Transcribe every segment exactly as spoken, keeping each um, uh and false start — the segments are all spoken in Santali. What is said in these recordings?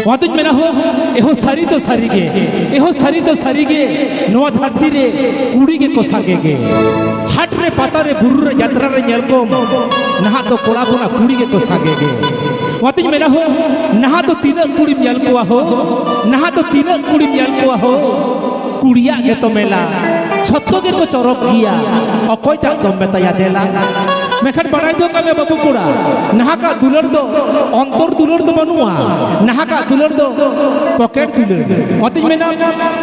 ᱚᱱᱟᱛᱮᱧ ᱢᱮᱱᱟ ᱦᱳ, ᱮᱦᱳ ᱥᱟᱹᱨᱤ ᱫᱚ ᱥᱟᱹᱨᱤ ᱜᱮ, ᱮᱦᱳ ᱥᱟᱹᱨᱤ ᱫᱚ ᱥᱟᱹᱨᱤ ᱜᱮ, ᱱᱚᱣᱟ ᱫᱷᱟᱹᱨᱛᱤ ᱨᱮ ᱠᱩᱲᱤ ᱜᱮᱠᱚ ᱥᱟᱸᱜᱮ ᱜᱮ᱾ ᱦᱟᱴ ᱨᱮ, ᱯᱟᱛᱟ ᱨᱮ, ᱵᱩᱨᱩ ᱨᱮ, ᱡᱟᱛᱨᱟ ᱨᱮ ᱧᱮᱞ ᱠᱚᱢ, ᱱᱟᱦᱟᱜ ᱫᱚ ᱠᱚᱲᱟ ᱠᱷᱚᱱᱟᱜ ᱠᱩᱲᱤ ᱜᱮᱠᱚ ᱥᱟᱸᱜᱮ ᱜᱮ᱾ ᱚᱱᱟᱛᱮᱧ ᱢᱮᱱᱟ ᱦᱳ, ᱱᱟᱦᱟᱜ ᱫᱚ ᱛᱤᱱᱟᱹᱜ ᱠᱩᱲᱤᱢ ᱧᱮᱞ ᱠᱚᱣᱟ ᱦᱳ, ᱱᱟᱦᱟᱜ ᱫᱚ ᱛᱤᱱᱟᱹᱜ ᱠᱩᱲᱤᱢ ᱧᱮᱞ ᱠᱚᱣᱟ ᱦᱳ, ᱠᱩᱲᱤᱭᱟᱜ ᱜᱮᱛᱚ ᱢᱮᱞᱟ, ᱡᱷᱚᱛᱚ ᱜᱮᱠᱚ ᱪᱚᱨᱚᱠ ᱜᱮᱭᱟ, ᱚᱠᱚᱭᱴᱟᱜ ᱫᱚᱢ ᱢᱮᱛᱟᱭᱟ ᱫᱮᱞᱟ? ᱢᱮᱱᱠᱷᱟᱱ ᱵᱟᱲᱟᱭ ᱫᱚ ᱠᱟᱜ ᱢᱮ ᱵᱟᱹᱵᱩ ᱠᱚᱲᱟ, ᱱᱟᱦᱟᱜᱟᱜ ᱫᱩᱞᱟᱹᱲ ᱫᱚ ᱚᱱᱛᱚᱨ ᱫᱩᱞᱟᱹᱲ ᱫᱚ ᱵᱟᱹᱱᱩᱜᱼᱟ, ᱱᱟᱦᱟᱜᱟᱜ ᱫᱩᱞᱟᱹᱲ ᱫᱚ ᱯᱚᱠᱮᱴ ᱫᱩᱞᱟᱹᱲ᱾ ᱚᱱᱟᱛᱮᱧ ᱢᱮᱱᱟ,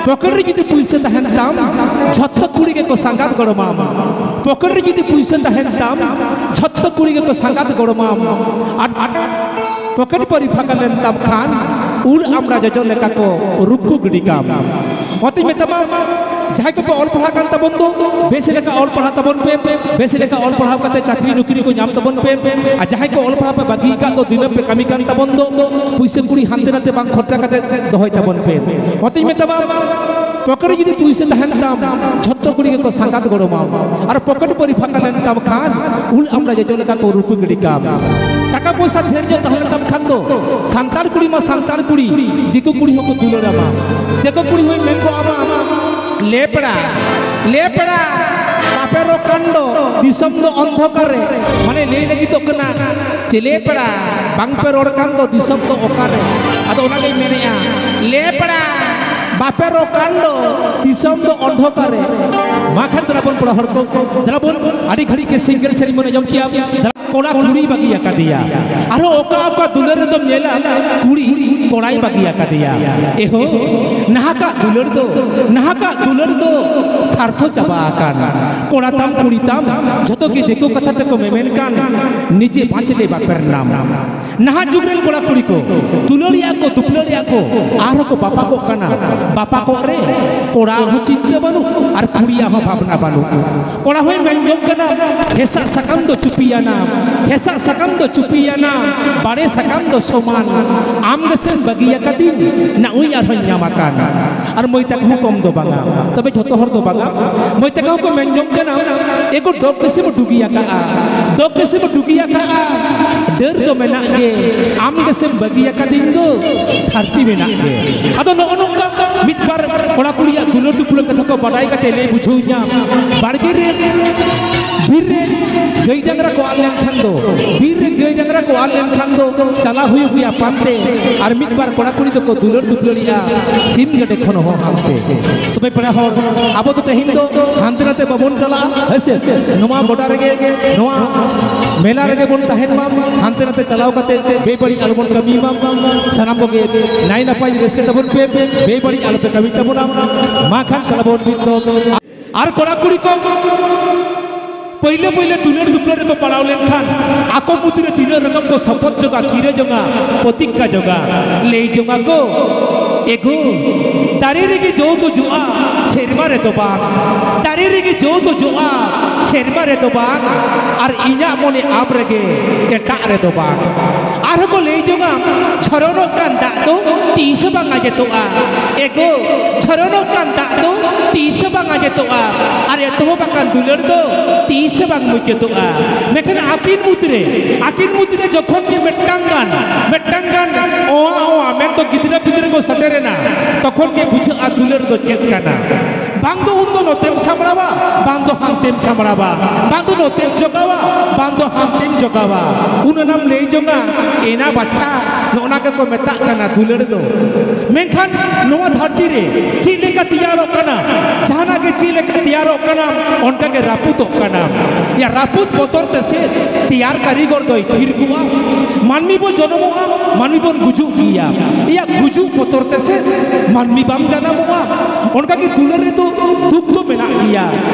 ᱯᱚᱠᱮᱴ ᱨᱮ ᱡᱩᱫᱤ ᱯᱩᱭᱥᱟᱹ ᱛᱟᱦᱮᱱ ᱛᱟᱢ, ᱡᱷᱚᱛᱚ ᱠᱩᱲᱤ ᱜᱮᱠᱚ ᱥᱟᱸᱜᱟᱛ ᱜᱚᱲᱚᱢᱟᱢᱟ᱾ ᱯᱚᱠᱮᱴ ᱨᱮ ᱡᱩᱫᱤ ᱯᱩᱭᱥᱟᱹ ᱛᱟᱦᱮᱱ ᱛᱟᱢ, ᱡᱷᱚᱛᱚ ᱠᱩᱲᱤ ᱜᱮᱠᱚ ᱥᱟᱸᱜᱟᱛ ᱜᱚᱲᱚᱢᱟᱢᱟ᱾ ᱟᱨ, ᱟᱨ ᱯᱚᱠᱮᱴ ᱯᱟᱹᱨᱤ ᱯᱷᱟᱸᱠᱟ ᱞᱮᱱ ᱛᱟᱢ ᱠᱷᱟᱱ, ᱩᱲ ᱟᱢᱲᱟ ᱡᱚᱡᱚ ᱞᱮᱠᱟ ᱠᱚ ᱨᱩᱠᱩ ᱜᱤᱰᱤ ᱠᱟᱢ᱾ ᱚᱱᱟᱛᱮᱧ ᱢᱮᱛᱟᱢᱟ, ᱡᱟᱦᱟᱸᱭ ᱠᱚᱯᱮ ᱚᱞ ᱯᱟᱲᱦᱟᱜ ᱠᱟᱱ ᱛᱟᱵᱚᱱ ᱫᱚ, ᱵᱮᱥ ᱞᱮᱠᱟ ᱚᱞ ᱯᱟᱲᱦᱟᱜ ᱛᱟᱵᱚᱱ ᱯᱮ, ᱵᱮᱥ ᱞᱮᱠᱟ ᱚᱞ ᱯᱟᱲᱦᱟᱣ ᱠᱟᱛᱮ ᱪᱟᱹᱠᱨᱤ ᱱᱚᱠᱨᱤ ᱠᱚ ᱧᱟᱢ ᱛᱟᱵᱚᱱ ᱯᱮ᱾ ᱟᱨ ᱡᱟᱦᱟᱸᱭ ᱠᱚ ᱚᱞ ᱯᱟᱲᱦᱟᱣ ᱯᱮ ᱵᱟᱹᱜᱤ ᱟᱠᱟᱫ ᱫᱚ, ᱫᱤᱱᱟᱹᱢ ᱯᱮ ᱠᱟᱹᱢᱤ ᱠᱟᱱ ᱛᱟᱵᱚᱱ ᱫᱚ, ᱯᱩᱭᱥᱟᱹ ᱠᱩᱲᱤ ᱦᱟᱱᱛᱮ ᱱᱟᱛᱮ ᱵᱟᱝ ᱠᱷᱚᱨᱪᱟ ᱠᱟᱛᱮ ᱫᱚᱦᱚᱭ ᱛᱟᱵᱚᱱ ᱯᱮ᱾ ᱚᱱᱟᱛᱮᱧ ᱢᱮᱛᱟᱢᱟ, ᱯᱚᱠᱮᱴ ᱨᱮ ᱡᱩᱫᱤ ᱯᱩᱭᱥᱟᱹ ᱛᱟᱦᱮᱱ ᱛᱟᱢ, ᱡᱷᱚᱛᱚ ᱠᱩᱲᱤ ᱜᱮᱠᱚ ᱥᱟᱸᱜᱟᱛ ᱜᱚᱲᱚᱢᱟᱢ᱾ ᱟᱨ ᱯᱚᱠᱮᱴ ᱯᱟᱹᱨᱤ ᱯᱷᱟᱸᱠᱟ ᱞᱮᱱ ᱛᱟᱢ ᱠᱷᱟᱱ, ᱩᱞ ᱟᱢᱲᱟ ᱡᱚᱡᱚ ᱞᱮᱠᱟ ᱠᱚ ᱨᱩᱠᱩ ᱜᱤᱰᱤ ᱠᱟᱢ᱾ ᱴᱟᱠᱟ ᱯᱚᱭᱥᱟ ᱰᱷᱮᱨ ᱧᱚᱜ ᱛᱟᱦᱮᱸ ᱞᱮᱱ ᱛᱟᱢ ᱠᱷᱟᱱ ᱫᱚ, ᱥᱟᱱᱛᱟᱲ ᱠᱩᱲᱤ ᱢᱟ ᱥᱟᱱᱛᱟᱲ ᱠᱩᱲᱤ, ᱫᱤᱠᱩ ᱠᱩᱲᱤ ᱦᱚᱸᱠᱚ ᱫᱩᱞᱟᱹᱲ ᱟᱢᱟ᱾ ᱫᱤᱠᱩ ᱠᱩᱲᱤ ᱦᱚᱸᱭ ᱢᱮᱱ ᱠᱚ ᱟᱢᱟ, ᱞᱮᱯᱲᱟ, ᱞᱮᱯᱲᱟ, ᱵᱟᱯᱮ ᱨᱚᱲ ᱠᱟᱱ ᱫᱚ ᱫᱤᱥᱚᱢ ᱫᱚ ᱚᱱᱫᱷᱚᱠᱟᱨ ᱨᱮ᱾ ᱢᱟᱱᱮ ᱞᱟᱹᱭ ᱞᱟᱹᱜᱤᱫᱚᱜ ᱠᱟᱱᱟ, ᱪᱮᱞᱮ ᱯᱮᱲᱟ, ᱵᱟᱝ ᱯᱮ ᱨᱚᱲ ᱠᱟᱱ ᱫᱚ ᱫᱤᱥᱚᱢ ᱫᱚ ᱚᱠᱟᱨᱮ? ᱟᱫᱚ ᱚᱱᱟ ᱜᱮᱧ ᱢᱮᱱᱮᱫᱼᱟ, ᱞᱮᱯᱲᱟ, ᱵᱟᱯᱮ ᱨᱚᱲ ᱠᱟᱱ ᱫᱚ ᱫᱤᱥᱚᱢ ᱫᱚ ᱚᱱᱫᱷᱚᱠᱟᱨ ᱨᱮ᱾ ᱢᱟ ᱠᱷᱟᱱ ᱫᱮᱞᱟ ᱵᱚᱱ ᱠᱚᱲᱟ ᱦᱚᱲ ᱠᱚ, ᱫᱮᱞᱟ ᱵᱚᱱ ᱟᱹᱰᱤ ᱜᱷᱟᱹᱲᱤᱡ ᱜᱮ ᱥᱤᱝᱜᱟᱨ ᱥᱮᱨᱮᱧ ᱵᱚᱱ ᱟᱸᱡᱚᱢ ᱠᱮᱭᱟ᱾ ᱫᱮᱞᱟ ᱠᱚᱲᱟ ᱠᱩᱲᱤ ᱵᱟᱹᱜᱤ ᱟᱠᱟᱫᱮᱭᱟ᱾ ᱟᱨᱦᱚᱸ ᱚᱠᱟ ᱚᱠᱟ ᱫᱩᱞᱟᱹᱲ ᱨᱮᱫᱚᱢ ᱧᱮᱞᱟ, ᱠᱩᱲᱤ ᱠᱚᱲᱟᱭ ᱵᱟᱹᱜᱤ ᱟᱠᱟᱫᱮᱭᱟ᱾ ᱮᱦᱳ, ᱱᱟᱦᱟᱜᱟᱜ ᱫᱩᱞᱟᱹᱲ ᱫᱚ, ᱱᱟᱦᱟᱜᱟᱜ ᱫᱩᱞᱟᱹᱲ ᱫᱚ ᱥᱟᱨᱛᱷᱚ ᱪᱟᱵᱟ ᱟᱠᱟᱱ᱾ ᱠᱚᱲᱟ ᱛᱟᱢ ᱠᱩᱲᱤ ᱛᱟᱢ ᱡᱷᱚᱛᱚ ᱜᱮ ᱫᱤᱠᱩ ᱠᱟᱛᱷᱟ ᱛᱮᱠᱚ ᱢᱮᱢᱮᱱ ᱠᱟᱱ, ᱱᱤᱡᱮ ᱵᱟᱸᱪ ᱞᱮ ᱵᱟᱯᱮᱨ ᱱᱟᱢ᱾ ᱱᱟᱦᱟᱜ ᱡᱩᱜᱽ ᱨᱮᱱ ᱠᱚᱲᱟ ᱠᱩᱲᱤ ᱠᱚ ᱫᱩᱞᱟᱹᱲᱮᱜᱼᱟ ᱠᱚ, ᱫᱩᱯᱞᱟᱹᱲᱮᱜᱼᱟ ᱠᱚ, ᱟᱨᱦᱚᱸ ᱠᱚ ᱵᱟᱯᱟᱜᱚᱜ ᱠᱟᱱᱟ᱾ ᱵᱟᱯᱟᱜᱚᱜ ᱨᱮ ᱠᱚᱲᱟ ᱦᱚᱸ ᱪᱤᱱᱛᱟᱹ ᱵᱟᱹᱱᱩᱜ ᱟᱨ ᱠᱩᱲᱤᱭᱟᱜ ᱦᱚᱸ ᱵᱷᱟᱵᱽᱱᱟ ᱵᱟᱹᱱᱩᱜ᱾ ᱠᱚᱲᱟ ᱦᱚᱸᱭ ᱢᱮᱱ ᱡᱚᱝ ᱠᱟᱱᱟ, ᱦᱮᱸᱥᱟᱜ ᱥᱟᱠᱟᱢ ᱫᱚ ᱪᱩᱯᱤᱭᱟᱱᱟ, ᱦᱮᱸᱥᱟᱜ ᱥᱟᱠᱟᱢ ᱫᱚ ᱪᱩᱯᱤᱭᱟᱱᱟ, ᱵᱟᱲᱮ ᱥᱟᱠᱟᱢ ᱫᱚ ᱥᱚᱢᱟᱱ᱾ ᱟᱢ ᱜᱮᱥᱮᱢ ᱵᱟᱹᱜᱤᱭᱟᱠᱟᱫᱤᱧ, ᱱᱟᱜ ᱩᱭ ᱟᱨᱦᱚᱸᱧ ᱧᱟᱢ ᱟᱠᱟᱱ᱾ ᱟᱨ ᱢᱟᱹᱭ ᱛᱟᱠᱚ ᱦᱚᱸ ᱠᱚᱢ ᱫᱚ ᱵᱟᱝᱟ, ᱛᱚᱵᱮ ᱡᱷᱚᱛᱚ ᱦᱚᱲ ᱫᱚ ᱵᱟᱝᱟ᱾ ᱢᱟᱹᱭ ᱛᱟᱠᱚ ᱦᱚᱸ ᱠᱚ ᱢᱮᱱ ᱡᱚᱝ ᱠᱟᱱᱟ, ᱮᱜᱳ ᱰᱚᱜᱽ ᱜᱮᱥᱮᱢ ᱰᱩᱜᱤ ᱟᱠᱟᱜᱼᱟ, ᱰᱚᱜᱽ ᱜᱮᱥᱮᱢ ᱰᱩᱜᱤ ᱟᱠᱟᱜᱼᱟ, ᱰᱟᱹᱨ ᱫᱚ ᱢᱮᱱᱟᱜ ᱜᱮ, ᱟᱢ ᱜᱮᱥᱮᱢ ᱵᱟᱹᱜᱤ ᱟᱠᱟᱫᱤᱧ ᱫᱚ, ᱫᱷᱟᱹᱨᱛᱤ ᱢᱮᱱᱟᱜ ᱜᱮ᱾ ᱟᱫᱚ ᱱᱚᱜᱼᱚ ᱱᱚᱝᱠᱟ ᱢᱤᱫ ᱵᱟᱨ ᱠᱚᱲᱟ ᱠᱩᱲᱤᱭᱟᱜ ᱫᱩᱞᱟᱹᱲ ᱫᱩᱯᱞᱟᱹᱲ ᱠᱟᱛᱷᱟ ᱠᱚ ᱵᱟᱰᱟᱭ ᱠᱟᱛᱮ ᱞᱟᱹᱭ ᱵᱩᱡᱷᱟᱹᱣ ᱧᱟᱢ᱾ ᱵᱟᱲᱜᱮ ᱨᱮ, ᱵᱤᱨ ᱨᱮ ᱜᱟᱹᱭ ᱰᱟᱝᱨᱟ ᱠᱚ ᱟᱫ ᱞᱮᱱᱠᱷᱟᱱ ᱫᱚ, ᱵᱤᱨ ᱨᱮ ᱜᱟᱹᱭ ᱰᱟᱝᱨᱟ ᱠᱚ ᱟᱫ ᱞᱮᱱᱠᱷᱟᱱ ᱫᱚ ᱪᱟᱞᱟᱣ ᱦᱩᱭᱩᱜ ᱜᱮᱭᱟ ᱯᱟᱱᱛᱮ, ᱟᱨ ᱢᱤᱫ ᱵᱟᱨ ᱠᱚᱲᱟ ᱠᱩᱲᱤ ᱫᱚᱠᱚ ᱫᱩᱞᱟᱹᱲ ᱫᱩᱯᱞᱟᱹᱲᱮᱜᱼᱟ ᱥᱤᱢ ᱜᱮᱰᱮ ᱠᱷᱚᱱ ᱦᱚᱸ ᱦᱟᱱᱛᱮ᱾ ᱛᱚᱵᱮ ᱯᱮᱲᱟ ᱦᱚᱲ, ᱟᱵᱚ ᱫᱚ ᱛᱮᱦᱮᱧ ᱫᱚ ᱦᱟᱱᱛᱮ ᱱᱟᱛᱮ ᱵᱟᱵᱚᱱ ᱪᱟᱞᱟᱜᱼᱟ, ᱦᱮᱸ ᱥᱮ? ᱱᱚᱣᱟ ᱜᱚᱰᱟ ᱨᱮᱜᱮ, ᱱᱚᱣᱟ ᱢᱮᱞᱟ ᱨᱮᱜᱮ ᱵᱚᱱ ᱛᱟᱦᱮᱱ ᱢᱟ, ᱦᱟᱱᱛᱮ ᱱᱟᱛᱮ ᱪᱟᱞᱟᱣ ᱠᱟᱛᱮ ᱵᱮᱵᱟᱹᱲᱤᱡ ᱟᱞᱚᱵᱚᱱ ᱠᱟᱹᱢᱤ ᱢᱟ᱾ ᱥᱟᱱᱟᱢ ᱠᱚᱜᱮ ᱱᱟᱭ ᱱᱟᱯᱟᱭ ᱨᱟᱹᱥᱠᱟᱹ ᱛᱟᱵᱚᱱ ᱯᱮ, ᱵᱮᱵᱟᱹᱲᱤᱡ ᱟᱞᱚᱯᱮ ᱠᱟᱹᱢᱤ ᱛᱟᱵᱚᱱᱟ᱾ ᱢᱟ ᱠᱷᱟᱱ ᱛᱟᱦᱞᱮ ᱵᱚᱱ ᱢᱤᱫ ᱫᱚ ᱟᱨ ᱠᱚᱲᱟ ᱠᱩᱲᱤ ᱠᱚ ᱯᱟᱹᱭᱞᱟᱹ ᱯᱟᱹᱭᱞᱟᱹ ᱫᱩᱞᱟᱹᱲ ᱫᱩᱯᱞᱟᱹᱲ ᱨᱮᱠᱚ ᱯᱟᱲᱟᱣ ᱞᱮᱱᱠᱷᱟᱱ ᱟᱠᱚ ᱢᱩᱫᱽᱨᱮ ᱛᱤᱱᱟᱹᱜ ᱨᱚᱠᱚᱢ ᱠᱚ ᱥᱚᱯᱚᱛ ᱡᱚᱜᱟ, ᱠᱤᱨᱟᱹ ᱡᱚᱜᱟ, ᱯᱨᱚᱛᱤᱜᱽᱜᱟ ᱡᱚᱜᱟ, ᱞᱟᱹᱭ ᱡᱚᱜᱟ ᱠᱚ, ᱮᱜᱳ, ᱫᱟᱨᱮ ᱨᱮᱜᱮ ᱡᱚ ᱫᱚ ᱡᱚᱜᱼᱟ, ᱥᱮᱨᱢᱟ ᱨᱮᱫᱚ ᱵᱟᱝ᱾ ᱫᱟᱨᱮ ᱨᱮᱜᱮ ᱡᱚ ᱫᱚ ᱡᱚᱜᱼᱟ, ᱥᱮᱨᱢᱟ ᱨᱮᱫᱚ ᱵᱟᱝ᱾ ᱟᱨ ᱤᱧᱟᱜ ᱢᱚᱱᱮ ᱟᱢ ᱨᱮᱜᱮ, ᱮᱴᱟᱜ ᱨᱮᱫᱚ ᱵᱟᱝ᱾ ᱟᱨᱦᱚᱸ ᱠᱚ ᱞᱟᱹᱭ ᱡᱚᱝᱟ, ᱡᱷᱚᱨᱚᱱᱚᱜ ᱠᱟᱱ ᱫᱟᱜ ᱫᱚ ᱛᱤᱥ ᱦᱚᱸ ᱵᱟᱝ ᱟᱸᱡᱮᱫᱚᱜᱼᱟ᱾ ᱮᱜᱳ, ᱡᱷᱚᱨᱚᱱᱚᱜ ᱠᱟᱱ ᱫᱟᱜ ᱫᱚ ᱛᱤᱥ ᱦᱚᱸ ᱵᱟᱝ ᱟᱸᱡᱮᱫᱚᱜᱼᱟ᱾ ᱟᱨ ᱮᱛᱚᱦᱚᱵ ᱟᱠᱟᱱ ᱫᱩᱞᱟᱹᱲ ᱫᱚ ᱛᱤᱥ ᱦᱚᱸ ᱵᱟᱝ ᱢᱩᱪᱟᱹᱫᱚᱜᱼᱟ᱾ ᱢᱮᱱᱠᱷᱟᱱ ᱟᱹᱠᱤᱱ ᱢᱩᱫᱽᱨᱮ, ᱟᱹᱠᱤᱱ ᱢᱩᱫᱽᱨᱮ ᱡᱚᱠᱷᱚᱱ ᱜᱮ ᱢᱤᱫᱴᱟᱝ ᱜᱟᱱ, ᱢᱤᱫᱴᱟᱝ ᱜᱟᱱ ᱚᱣᱟ ᱚᱣᱟ ᱢᱮᱱᱫᱚ ᱜᱤᱫᱽᱨᱟᱹ ᱯᱤᱫᱽᱨᱟᱹ ᱠᱚ ᱥᱮᱴᱮᱨᱮᱱᱟ, ᱛᱚᱠᱷᱚᱱ ᱜᱮ ᱵᱩᱡᱷᱟᱹᱜᱼᱟ ᱫᱩᱞᱟᱹᱲ ᱫᱚ ᱪᱮᱫ ᱠᱟᱱᱟ᱾ ᱵᱟᱝ ᱫᱚ ᱩᱱᱫᱚ ᱱᱚᱛᱮᱢ ᱥᱟᱢᱵᱲᱟᱣᱟ, ᱵᱟᱝ ᱫᱚ ᱦᱟᱱᱛᱮᱢ ᱥᱟᱢᱵᱲᱟᱣᱟ, ᱵᱟᱝ ᱫᱚ ᱱᱚᱛᱮᱢ ᱡᱚᱜᱟᱣᱟ, ᱵᱟᱝ ᱫᱚ ᱦᱟᱱᱛᱮᱢ ᱡᱚᱜᱟᱣᱟ᱾ ᱩᱱ ᱚᱱᱟᱢ ᱞᱟᱹᱭ ᱡᱚᱝᱟ, ᱮᱱᱟ ᱵᱟᱪᱷᱟ, ᱱᱚᱜᱼᱚ ᱱᱟ ᱜᱮᱠᱚ ᱢᱮᱛᱟᱜ ᱠᱟᱱᱟ ᱫᱩᱞᱟᱹᱲ ᱫᱚ᱾ ᱢᱮᱱᱠᱷᱟᱱ ᱱᱚᱣᱟ ᱫᱷᱟᱹᱨᱛᱤ ᱨᱮ ᱪᱮᱫ ᱞᱮᱠᱟ ᱛᱮᱭᱟᱨᱚᱜ ᱠᱟᱱᱟ, ᱡᱟᱦᱟᱱᱟᱜ ᱜᱮ ᱪᱮᱫ ᱞᱮᱠᱟ ᱛᱮᱭᱟᱨᱚᱜ ᱠᱟᱱᱟ, ᱚᱱᱠᱟ ᱜᱮ ᱨᱟᱹᱯᱩᱫᱚᱜ ᱠᱟᱱᱟ᱾ ᱭᱟ, ᱨᱟᱹᱯᱩᱫ ᱵᱚᱛᱚᱨ ᱛᱮ ᱥᱮ ᱛᱮᱭᱟᱨ ᱠᱟᱹᱨᱤᱜᱚᱨ ᱫᱚᱭ ᱛᱷᱤᱨ ᱠᱚᱜᱼᱟ᱾ ᱢᱟᱹᱱᱢᱤ ᱵᱚᱱ ᱡᱚᱱᱚᱢᱚᱜᱼᱟ, ᱢᱟᱹᱱᱢᱤ ᱵᱚᱱ ᱜᱩᱡᱩᱜ ᱜᱮᱭᱟ᱾ ᱭᱟ, ᱜᱩᱡᱩᱜ ᱵᱚᱛᱚᱨ ᱛᱮ ᱥᱮ ᱢᱟᱹᱱᱢᱤ ᱵᱟᱢ ᱡᱟᱱᱟᱢᱚᱜᱼᱟ᱾ ᱚᱱᱠᱟ ᱜᱮ ᱫᱩᱞᱟᱹᱲ ᱨᱮᱫᱚ ᱫᱩᱠ ᱫᱚ ᱢᱮᱱᱟᱜ ᱜᱮᱭᱟ᱾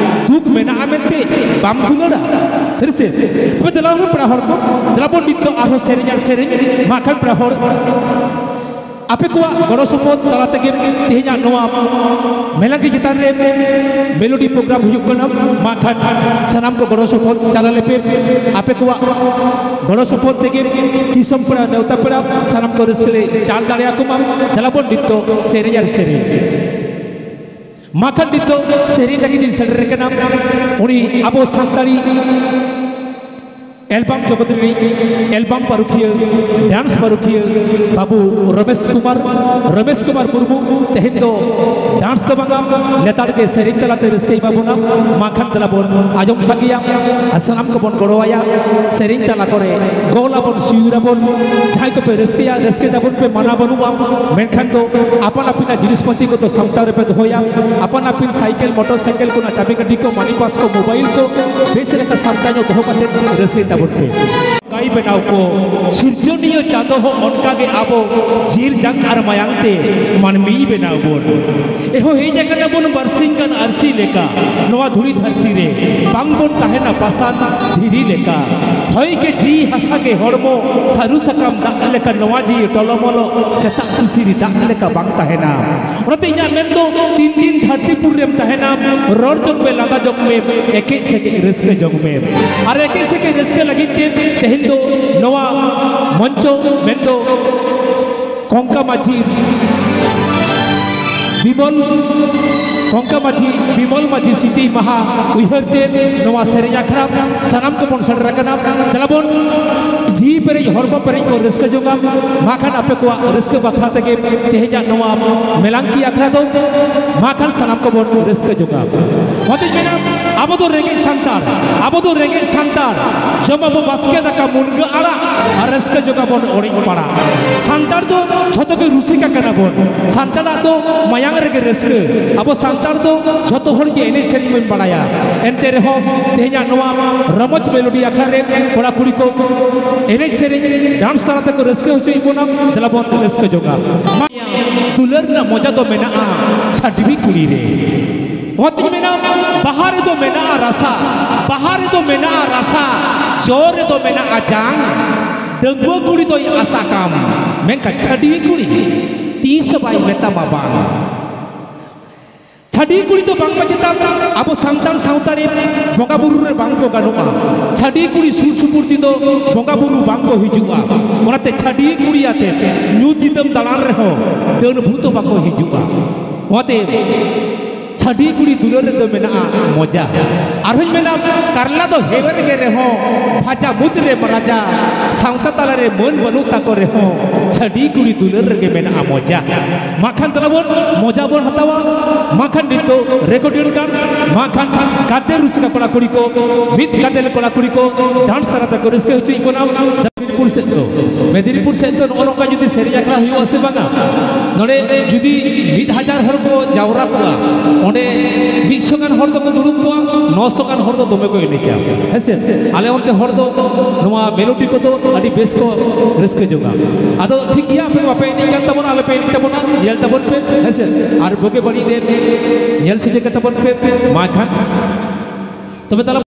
ᱫᱩᱠ ᱢᱮᱱᱟᱜᱼᱟ ᱢᱮᱱᱛᱮ ᱵᱟᱢ ᱫᱩᱞᱟᱹᱲᱟ? ᱥᱟᱹᱨᱤ ᱥᱮ? ᱛᱚᱵᱮ ᱫᱮᱞᱟ ᱦᱩᱱᱟᱹᱝ ᱯᱮᱲᱟ ᱦᱚᱲ ᱠᱚ, ᱫᱮᱞᱟ ᱵᱚᱱ ᱱᱤᱛ ᱫᱚ ᱟᱨᱦᱚᱸ ᱥᱮᱨᱮᱧ ᱟᱨ ᱥᱮᱨᱮᱧ, ᱢᱟ ᱠᱷᱟᱱ ᱯᱮᱲᱟ ᱦᱚᱲ᱾ ᱟᱯᱮ ᱠᱚᱣᱟᱜ ᱜᱚᱲᱚ ᱥᱚᱯᱚᱦᱚᱫ ᱛᱟᱞᱟ ᱛᱮᱜᱮ ᱛᱮᱦᱮᱧᱟᱜ ᱱᱚᱣᱟ ᱢᱮᱞᱟᱝᱠᱤ ᱪᱮᱛᱟᱱ ᱨᱮ ᱢᱮᱞᱳᱰᱤ ᱯᱨᱳᱜᱨᱟᱢ ᱦᱩᱭᱩᱜ ᱠᱟᱱᱟ᱾ ᱢᱟ ᱠᱷᱟᱱ ᱥᱟᱱᱟᱢ ᱠᱚ ᱜᱚᱲᱚ ᱥᱚᱯᱚᱦᱚᱫ ᱪᱟᱞ ᱟᱞᱮ ᱯᱮ᱾ ᱟᱯᱮ ᱠᱚᱣᱟᱜ ᱜᱚᱲᱚ ᱥᱚᱯᱚᱦᱚᱫ ᱛᱮᱜᱮ ᱫᱤᱥᱚᱢ ᱯᱮᱲᱟ, ᱱᱮᱣᱛᱟ ᱯᱮᱲᱟ ᱥᱟᱱᱟᱢ ᱠᱚ ᱨᱟᱹᱥᱠᱟᱹ ᱞᱮ ᱪᱟᱞ ᱫᱟᱲᱮᱭᱟᱠᱚ ᱢᱟ᱾ ᱫᱮᱞᱟ ᱵᱚᱱ ᱱᱤᱛᱚᱜ ᱥᱮᱨᱮᱧ ᱟᱨ ᱥᱮᱨᱮᱧ᱾ ᱢᱟ ᱠᱷᱟᱱ ᱱᱤᱛᱚᱜ ᱥᱮᱨᱮᱧ ᱞᱟᱹᱜᱤᱫ ᱤᱧ ᱥᱮᱴᱮᱨ ᱟᱠᱟᱱᱟ ᱩᱱᱤ ᱟᱵᱚ ᱥᱟᱱᱛᱟᱲᱤ ᱮᱞᱵᱟᱢ ᱡᱚᱜᱚᱛ ᱨᱤᱱᱤᱡ ᱮᱞᱵᱟᱢ ᱯᱟᱹᱨᱩᱠᱷᱤᱭᱟᱹ, ᱰᱟᱱᱥ ᱯᱟᱹᱨᱩᱠᱷᱤᱭᱟᱹ ᱵᱟᱹᱵᱩ ᱨᱚᱢᱮᱥ ᱠᱩᱢᱟᱨ, ᱨᱚᱢᱮᱥ ᱠᱩᱢᱟᱨ ᱢᱩᱨᱢᱩ᱾ ᱛᱮᱦᱮᱧ ᱫᱚ ᱰᱟᱱᱥ ᱫᱚ ᱵᱟᱝᱟ, ᱞᱮᱛᱟᱲ ᱜᱮ ᱥᱮᱨᱮᱧ ᱛᱟᱞᱟᱛᱮ ᱨᱟᱹᱥᱠᱟᱹᱭ ᱮᱢᱟ ᱵᱚᱱᱟ᱾ ᱢᱟ ᱠᱷᱟᱱ ᱫᱮᱞᱟ ᱵᱚᱱ ᱟᱸᱡᱚᱢ ᱥᱟᱸᱜᱮᱭᱟ ᱟᱨ ᱥᱟᱱᱟᱢ ᱠᱚᱵᱚᱱ ᱜᱚᱲᱚᱣᱟᱭᱟ᱾ ᱥᱮᱨᱮᱧ ᱛᱟᱞᱟ ᱠᱚᱨᱮ ᱜᱚᱞ ᱟᱵᱚᱱ, ᱥᱤᱭᱩᱨ ᱟᱵᱚᱱ᱾ ᱡᱟᱦᱟᱸᱭ ᱠᱚᱯᱮ ᱨᱟᱹᱥᱠᱟᱹᱭᱟ, ᱨᱟᱹᱥᱠᱟᱹᱭ ᱛᱟᱵᱚᱱ ᱯᱮ, ᱢᱟᱱᱟ ᱵᱟᱹᱱᱩᱜᱼᱟ᱾ ᱢᱮᱱᱠᱷᱟᱱ ᱫᱚ ᱟᱯᱟᱱ ᱟᱹᱯᱤᱱᱟᱜ ᱡᱤᱱᱤᱥ ᱯᱟᱹᱛᱤ ᱠᱚᱫᱚ ᱥᱟᱢᱴᱟᱣ ᱨᱮᱯᱮ ᱫᱚᱦᱚᱭᱟ᱾ ᱟᱯᱟᱱ ᱟᱹᱯᱤᱱ ᱥᱟᱭᱠᱮᱞ, ᱢᱚᱴᱚᱨ ᱥᱟᱭᱠᱮᱞ ᱠᱚ ᱨᱮᱱᱟᱜ ᱪᱟᱹᱵᱤ ᱜᱟᱹᱰᱤ ᱠᱚ, ᱢᱟᱱᱤ ᱯᱟᱥ ᱠᱚ, ᱢᱳᱵᱟᱭᱤᱞ ᱠᱚ ᱵᱮᱥ ᱞᱮᱠᱟ ᱥᱟᱢᱴᱟᱣ ᱧᱚᱜ ᱫᱚᱦᱚ ᱠᱟᱛᱮ ᱨᱟᱹᱥᱠᱟᱹᱭ ᱛᱟᱵᱚᱱ ᱯᱮ᱾ ᱵᱟᱭ ᱵᱮᱱᱟᱣ ᱠᱚ ᱥᱤᱨᱡᱚᱱᱤᱭᱟᱹ ᱪᱟᱸᱫᱚ ᱦᱚᱸ ᱚᱱᱠᱟ ᱜᱮ ᱟᱵᱚ ᱡᱤᱞ ᱡᱟᱝ ᱟᱨ ᱢᱟᱭᱟᱝ ᱛᱮ ᱢᱟᱹᱱᱢᱤᱭ ᱵᱮᱱᱟᱣ ᱵᱚᱱ᱾ ᱮᱦᱚ ᱦᱮᱡ ᱟᱠᱟᱱᱟ ᱵᱚᱱ ᱵᱟᱨᱥᱤᱧ ᱜᱟᱱ ᱟᱹᱨᱥᱤ ᱞᱮᱠᱟ, ᱱᱚᱣᱟ ᱫᱷᱩᱲᱤ ᱫᱷᱟᱹᱨᱛᱤ ᱨᱮ ᱵᱟᱝ ᱵᱚᱱ ᱛᱟᱦᱮᱱᱟ ᱯᱟᱥᱟᱱ ᱫᱷᱤᱨᱤ ᱞᱮᱠᱟ᱾ ᱦᱚᱭ ᱜᱮ ᱡᱤᱣᱤ, ᱦᱟᱥᱟ ᱜᱮ ᱦᱚᱲᱢᱚ, ᱥᱟᱹᱨᱩ ᱥᱟᱠᱟᱢ ᱫᱟᱜ ᱞᱮᱠᱟ ᱱᱚᱣᱟ ᱡᱤᱣᱤ ᱴᱚᱞᱚᱢᱚᱞᱚ ᱥᱮᱛᱟᱜ ᱥᱤᱥᱤᱨ ᱫᱟᱜ ᱞᱮᱠᱟ ᱵᱟᱝ ᱛᱟᱦᱮᱱᱟ᱾ ᱚᱱᱟᱛᱮ ᱤᱧᱟᱹᱜ ᱢᱮᱱ ᱫᱚ ᱛᱤᱱ ᱫᱤᱱ ᱫᱷᱟᱹᱨᱛᱤ ᱯᱩᱨᱤ ᱨᱮᱢ ᱛᱟᱦᱮᱱᱟ, ᱨᱚᱲ ᱡᱚᱝ ᱢᱮ, ᱞᱟᱸᱫᱟ ᱡᱚᱝ ᱢᱮ, ᱮᱠᱮᱡ ᱥᱮᱠᱮᱡ ᱨᱟᱹᱥᱠᱟᱹ ᱡᱚᱝ ᱢᱮ᱾ ᱟᱨ ᱮᱠᱮᱡ ᱥᱮᱠᱮᱡ ᱨᱟᱹᱥᱠᱟᱹ ᱞᱟᱹᱜᱤᱫ ᱛᱮ ᱛᱮᱦᱮᱧ ᱫᱚ ᱱᱚᱣᱟ ᱢᱚᱧᱪᱚ ᱢᱮᱱ ᱫᱚ ᱠᱚᱝᱠᱟ ᱢᱟᱹᱡᱷᱤ ᱵᱤᱢᱚᱞ, ᱠᱚᱝᱠᱟ ᱢᱟᱹᱡᱷᱤ ᱵᱤᱢᱚᱞ ᱢᱟᱹᱡᱷᱤ ᱥᱤᱛᱤ ᱢᱟᱦᱟ ᱩᱭᱦᱟᱹᱨ ᱛᱮ ᱱᱚᱣᱟ ᱥᱮᱨᱮᱧ ᱟᱠᱷᱲᱟ ᱥᱟᱱᱟᱢ ᱠᱚᱵᱚᱱ ᱥᱮᱴᱮᱨ ᱟᱠᱟᱱᱟ᱾ ᱫᱮᱞᱟ ᱵᱚᱱ ᱡᱤᱣᱤ ᱯᱮᱨᱮᱡ, ᱦᱚᱲᱢᱚ ᱯᱮᱨᱮᱡ ᱵᱚᱱ ᱨᱟᱹᱥᱠᱟᱹ ᱡᱚᱝᱟ᱾ ᱢᱟ ᱠᱷᱟᱱ ᱟᱯᱮ ᱠᱚᱣᱟᱜ ᱨᱟᱹᱥᱠᱟᱹ ᱵᱟᱠᱷᱨᱟ ᱛᱮᱜᱮ ᱛᱮᱦᱮᱧᱟᱜ ᱱᱚᱣᱟ ᱢᱮᱞᱟᱝᱠᱤ ᱟᱠᱷᱲᱟ ᱫᱚ᱾ ᱢᱟ ᱠᱷᱟᱱ ᱥᱟᱱᱟᱢ ᱠᱚᱵᱚᱱ ᱨᱟᱹᱥᱠᱟᱹ ᱡᱚᱝᱟ᱾ ᱚᱱᱟᱛᱮᱧ ᱢᱮᱱᱟ, ᱟᱵᱚ ᱫᱚ ᱨᱮᱸᱜᱮᱡ ᱥᱟᱱᱛᱟᱲ, ᱟᱵᱚ ᱫᱚ ᱨᱮᱸᱜᱮᱡ ᱥᱟᱱᱛᱟᱲ, ᱡᱚᱢ ᱟᱵᱚ ᱵᱟᱥᱠᱮ ᱫᱟᱠᱟ ᱢᱩᱱᱜᱟᱹ ᱟᱲᱟᱜ, ᱟᱨ ᱨᱟᱹᱥᱠᱟᱹ ᱡᱚᱝ ᱟᱵᱚᱱ ᱚᱲᱮᱡ ᱯᱟᱲᱟᱜ᱾ ᱥᱟᱱᱛᱟᱲ ᱫᱚ ᱡᱷᱚᱛᱚ ᱜᱮ ᱨᱩᱥᱤᱠᱟ ᱠᱟᱱᱟ ᱵᱚᱱ, ᱥᱟᱱᱛᱟᱲᱟᱜ ᱫᱚ ᱢᱟᱭᱟᱝ ᱨᱮᱜᱮ ᱨᱟᱹᱥᱠᱟᱹ᱾ ᱟᱵᱚ ᱥᱟᱱᱛᱟᱲ ᱫᱚ ᱡᱷᱚᱛᱚ ᱦᱚᱲ ᱜᱮ ᱮᱱᱮᱡ ᱥᱮᱨᱮᱧ ᱵᱚᱱ ᱵᱟᱲᱟᱭᱟ᱾ ᱮᱱᱛᱮ ᱨᱮᱦᱚᱸ ᱛᱮᱦᱮᱧᱟᱜ ᱱᱚᱣᱟ ᱨᱚᱢᱚᱡᱽ ᱢᱮᱞᱳᱰᱤ ᱟᱠᱷᱲᱟ ᱨᱮ ᱠᱚᱲᱟ ᱠᱩᱲᱤ ᱠᱚ ᱮᱱᱮᱡ ᱥᱮᱨᱮᱧ ᱰᱟᱱᱥ ᱛᱟᱞᱟ ᱛᱮᱠᱚ ᱨᱟᱹᱥᱠᱟᱹ ᱦᱚᱪᱚᱭᱮᱫ ᱵᱚᱱᱟ᱾ ᱫᱮᱞᱟ ᱵᱚᱱ ᱨᱟᱹᱥᱠᱟᱹ ᱡᱚᱝᱟ᱾ ᱢᱟ, ᱫᱩᱞᱟᱹᱲ ᱨᱮᱱᱟᱜ ᱢᱚᱡᱟ ᱫᱚ ᱢᱮᱱᱟᱜᱼᱟ ᱪᱷᱟᱹᱰᱣᱤ ᱠᱩᱲᱤ ᱨᱮ᱾ ᱚᱱᱟᱛᱤᱧ ᱢᱮᱱᱟ, ᱵᱟᱦᱟ ᱨᱮᱫᱚ ᱢᱮᱱᱟᱜᱼᱟ ᱨᱟᱥᱟ, ᱵᱟᱦᱟ ᱨᱮᱫᱚ ᱢᱮᱱᱟᱜᱼᱟ ᱨᱟᱥᱟ, ᱡᱚ ᱨᱮᱫᱚ ᱢᱮᱱᱟᱜᱼᱟ ᱡᱟᱝ᱾ ᱰᱟᱺᱜᱩᱣᱟᱹ ᱠᱩᱲᱤ ᱫᱚᱭ ᱟᱥᱟ ᱠᱟᱢ, ᱢᱮᱱᱠᱷᱟᱱ ᱪᱷᱟᱹᱰᱣᱤ ᱠᱩᱲᱤ ᱛᱤᱥ ᱦᱚᱸ ᱵᱟᱭ ᱢᱮᱛᱟᱢᱟ ᱵᱟᱝ᱾ ᱪᱷᱟᱹᱰᱣᱤ ᱠᱩᱲᱤ ᱫᱚ ᱵᱟᱝᱢᱟ ᱪᱮᱛᱟᱱ ᱟᱵᱚ ᱥᱟᱱᱛᱟᱲ ᱥᱟᱶᱛᱟ ᱨᱮ ᱵᱚᱸᱜᱟ ᱵᱩᱨᱩ ᱨᱮ ᱵᱟᱝ ᱠᱚ ᱜᱟᱱᱚᱜᱼᱟ᱾ ᱪᱷᱟᱹᱰᱣᱤ ᱠᱩᱲᱤ ᱥᱩᱨ ᱥᱩᱯᱩᱨ ᱛᱮᱫᱚ ᱵᱚᱸᱜᱟ ᱵᱩᱨᱩ ᱵᱟᱝ ᱠᱚ ᱦᱤᱡᱩᱜᱼᱟ᱾ ᱚᱱᱟᱛᱮ ᱪᱷᱟᱹᱰᱣᱤ ᱠᱩᱲᱤ ᱟᱛᱮ ᱧᱩᱛ ᱧᱤᱫᱟᱹᱢ ᱫᱟᱬᱟᱱ ᱨᱮᱦᱚᱸ ᱰᱟᱹᱱ ᱵᱷᱩᱛ ᱦᱚᱸ ᱵᱟᱠᱚ ᱦᱤᱡᱩᱜᱼᱟ᱾ ᱚᱱᱟᱛᱮ ᱪᱷᱟᱹᱰᱣᱤ ᱠᱩᱲᱤ ᱫᱩᱞᱟᱹᱲ ᱨᱮᱫᱚ ᱢᱮᱱᱟᱜᱼᱟ ᱢᱚᱡᱟ᱾ ᱟᱨᱦᱚᱸᱧ ᱢᱮᱱᱟ, ᱠᱟᱨᱞᱟ ᱫᱚ ᱦᱮᱣᱮᱨ ᱜᱮ ᱨᱮᱦᱚᱸ, ᱵᱷᱟᱡᱟ ᱢᱩᱫᱽ ᱨᱮ ᱨᱟᱡᱟ, ᱥᱟᱶᱛᱟ ᱛᱟᱞᱟ ᱨᱮ ᱢᱟᱹᱱ ᱵᱟᱹᱱᱩᱜ ᱛᱟᱠᱚ ᱨᱮᱦᱚᱸ, ᱪᱷᱟᱹᱰᱣᱤ ᱠᱩᱲᱤ ᱫᱩᱞᱟᱹᱲ ᱨᱮᱜᱮ ᱢᱮᱱᱟᱜᱼᱟ ᱢᱚᱡᱟ᱾ ᱢᱟ ᱠᱷᱟᱱ ᱫᱮᱞᱟ ᱵᱚᱱ ᱢᱚᱡᱟ ᱵᱚᱱ ᱦᱟᱛᱟᱣᱟ᱾ ᱢᱟ ᱠᱷᱟᱱ ᱱᱤᱛᱚᱜ ᱨᱮᱠᱚᱨᱰᱤᱝ ᱰᱟᱱᱥ, ᱢᱟ ᱠᱷᱟᱱ ᱜᱟᱫᱮᱞ ᱨᱩᱥᱤᱠᱟ ᱠᱚᱲᱟ ᱠᱩᱲᱤ ᱠᱚ, ᱢᱤᱫ ᱜᱟᱫᱮᱞ ᱠᱚᱲᱟ ᱠᱩᱲᱤ ᱠᱚ ᱰᱟᱱᱥ ᱛᱟᱞᱟ ᱛᱮᱠᱚ ᱨᱟᱹᱥᱠᱟᱹ ᱦᱚᱪᱚᱭᱮᱫ ᱵᱚᱱᱟ᱾ ᱢᱮᱫᱽᱱᱤᱯᱩᱨ ᱥᱮᱫ ᱫᱚ, ᱢᱮᱫᱽᱱᱤᱯᱩᱨ ᱥᱮᱫ ᱫᱚ ᱱᱚᱜᱼᱚ ᱱᱚᱝᱠᱟ ᱡᱩᱫᱤ ᱥᱮᱨᱮᱧ ᱟᱠᱷᱲᱟ ᱦᱩᱭᱩᱜᱼᱟ ᱥᱮ ᱵᱟᱝᱟ, ᱱᱚᱰᱮ ᱡᱩᱫᱤ ᱢᱤᱫ ᱦᱟᱡᱟᱨ ᱦᱚᱲ ᱠᱚ ᱡᱟᱣᱨᱟ ᱠᱚᱜᱼᱟ, ᱚᱸᱰᱮ ᱢᱤᱫ ᱥᱚ ᱜᱟᱱ ᱦᱚᱲ ᱫᱚᱠᱚ ᱫᱩᱲᱩᱵ ᱠᱚᱜᱼᱟ, ᱱᱚ ᱥᱚ ᱜᱟᱱ ᱦᱚᱲ ᱫᱚ ᱫᱚᱢᱮ ᱠᱚ ᱮᱱᱮᱡᱟ᱾ ᱦᱮᱸᱥᱮ? ᱟᱞᱮ ᱚᱱᱛᱮ ᱦᱚᱲ ᱫᱚ ᱱᱚᱣᱟ ᱢᱮᱞᱳᱰᱤ ᱠᱚᱫᱚ ᱟᱹᱰᱤ ᱵᱮᱥ ᱠᱚ ᱨᱟᱹᱥᱠᱟᱹ ᱡᱚᱝᱟ᱾ ᱟᱫᱚ ᱴᱷᱤᱠ ᱜᱮᱭᱟ, ᱟᱯᱮ ᱵᱟᱯᱮ ᱮᱱᱮᱡ ᱠᱟᱱ ᱛᱟᱵᱚᱱᱟ, ᱟᱞᱚᱯᱮ ᱮᱱᱮᱡ ᱛᱟᱵᱚᱱᱟ, ᱧᱮᱞ ᱛᱟᱵᱚᱱ ᱯᱮ, ᱦᱮᱸᱥᱮ? ᱟᱨ ᱵᱩᱜᱤ ᱵᱟᱹᱲᱤᱡ ᱨᱮ ᱧᱮᱞ ᱥᱚᱡᱷᱮ ᱠᱟᱛᱟᱵᱚᱱ ᱯᱮ᱾ ᱢᱟ ᱮᱱᱠᱷᱟᱱ ᱛᱚᱵᱮ ᱛᱟᱦᱞᱮ